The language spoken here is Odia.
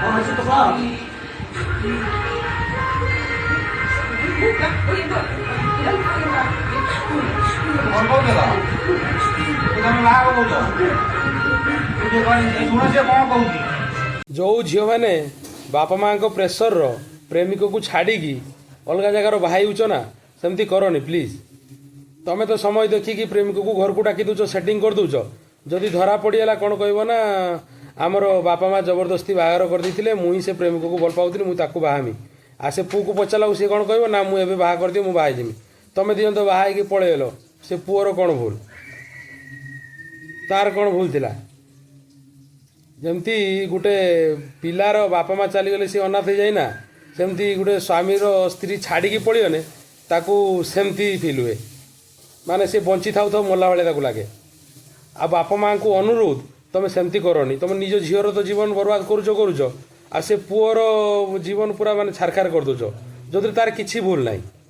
କଣ ହେଇଛି ତ କହ। କଣ କହୁଛ ତ? ତମେ ବାହା କହୁଛ? ଶୁଣ, ସେ କଣ କହୁଛି। ଯେଉଁ ଝିଅମାନେ ବାପା ମାଆଙ୍କ ପ୍ରେସରର ପ୍ରେମିକକୁ ଛାଡ଼ିକି ଅଲଗା ଜାଗାର ବାହା ହେଉଛ ନା, ସେମିତି କରନି ପ୍ଲିଜ୍। ତମେ ତ ସମୟ ଦେଖିକି ପ୍ରେମିକକୁ ଘରକୁ ଡାକି ଦେଉଛ, ସେଟିଂ କରିଦେଉଛ। ଯଦି ଧରା ପଡ଼ିଗଲା, କ'ଣ କହିବ ନା, ଆମର ବାପା ମା ଜବରଦସ୍ତି ବାହାଘର କରିଦେଇଥିଲେ, ମୁଁ ହିଁ ସେ ପ୍ରେମିକକୁ ଭଲ ପାଉଥିଲି, ମୁଁ ତାକୁ ବାହାମି। ଆଉ ସେ ପୁଅକୁ ପଚାରିଲାକୁ ସେ କ'ଣ କହିବ ନା, ମୁଁ ଏବେ ବାହା କରିଦିଅ, ମୁଁ ବାହା ହେଇଯିମି। ତମେ 2 ଜଣ ତ ବାହା ହେଇକି ପଳେଇଲ, ସେ ପୁଅର କ'ଣ ଭୁଲ? ତାର କ'ଣ ଭୁଲ ଥିଲା? ଯେମିତି ଗୋଟେ ପିଲାର ବାପା ମା ଚାଲିଗଲେ ସେ ଅନାଥ ହେଇଯାଏ ନା, ସେମିତି ଗୋଟେ ସ୍ୱାମୀର ସ୍ତ୍ରୀ ଛାଡ଼ିକି ପଳେଇଗଲେ ତାକୁ ସେମିତି ଫିଲ୍ ହୁଏ। ମାନେ ସେ ବଞ୍ଚି ଥାଉ ଥାଉ ମଲା ଭଳିଆ ତାକୁ ଲାଗେ। ଆଉ ବାପା ମାଆଙ୍କୁ ଅନୁରୋଧ, ତମେ ସେମିତି କରନି। ତମେ ନିଜ ଝିଅର ତ ଜୀବନ ବର୍ବାଦ କରୁଛ କରୁଛ, ଆଉ ସେ ପୁଅର ଜୀବନ ପୁରା ମାନେ ଛାରଖାର କରିଦେଉଛ, ଯେଉଁଥିରେ ତାର କିଛି ଭୁଲ ନାହିଁ।